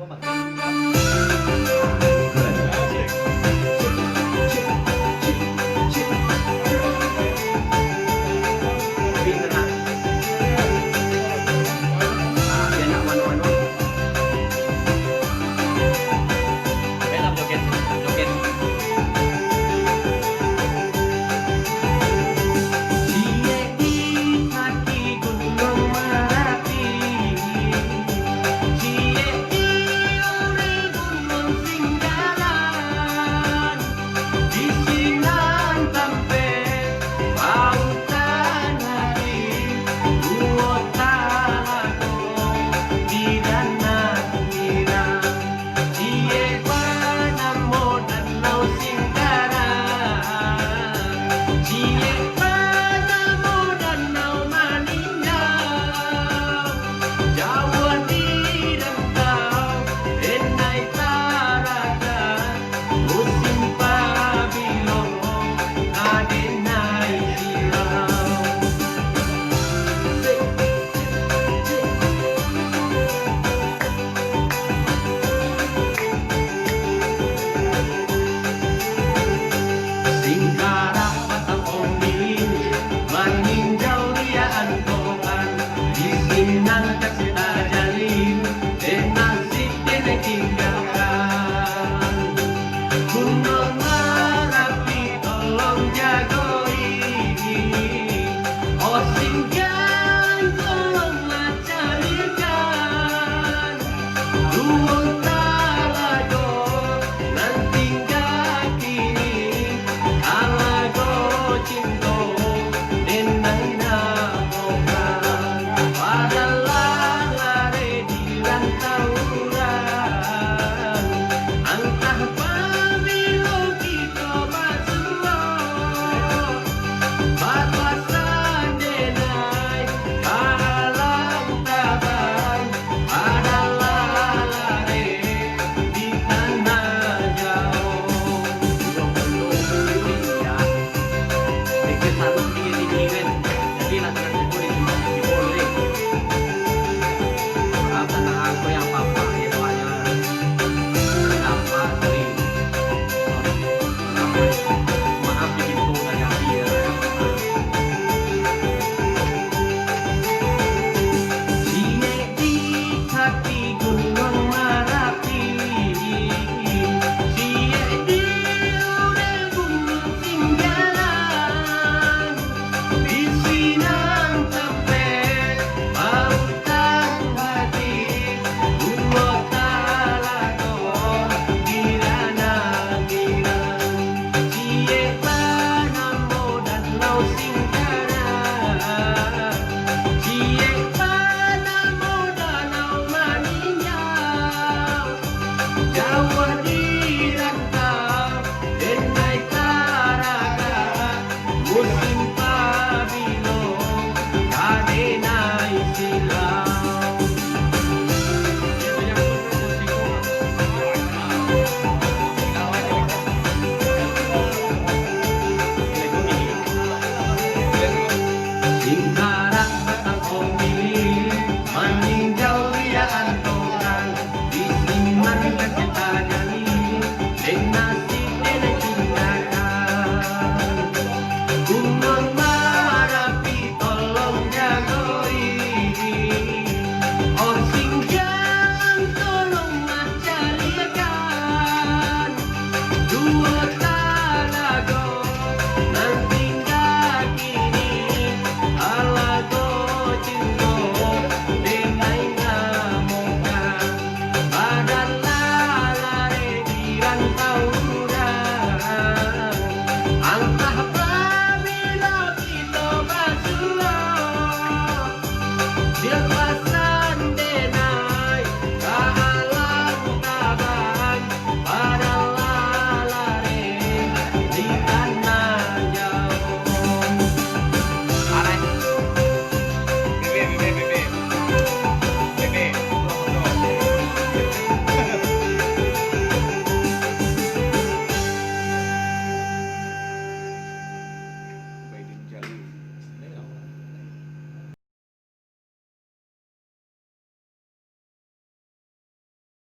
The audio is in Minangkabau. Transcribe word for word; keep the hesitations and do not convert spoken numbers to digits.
Ciek di kaki Gunuang Marapi, ciek di uril Gunuang Singgalang, di sinan tampek pautan ati, duo talago di Danau Nirang. Ciek banamo Danau Singgalang, ciek banamo Danau Maninjau, jauah di rantau, denai tarakan, musim pabilo ka denai silau. Singkarak Batang Ombilin, maninjau riak antokan, di sinan ka sita jalin, dek nasib denai tinggakan. Gunuang Marapi tolong jagoi, oh Singgalang tolonglah carikan, duo talago nan tingga kini, talago cinto denai namokan. Padalah lareh di rantau urang, antah pabilo kito basuo, bapasan denai ka alam taban, padalah lareh di tanah jauah. Ciek di kaki Gunuang Marapi, ciek di uril Gunuang Singgalang, di sinan tampek pautan ati, duo talago di Danau Nirang. Ciek banamo Danau Singgalang, ciek banamo Danau Maninjau, jauah di rantau, denai tarakan, musim pabilo ka denai silau. Singkarak Batang Ombilin, maninjau riak antokan, di sinan ka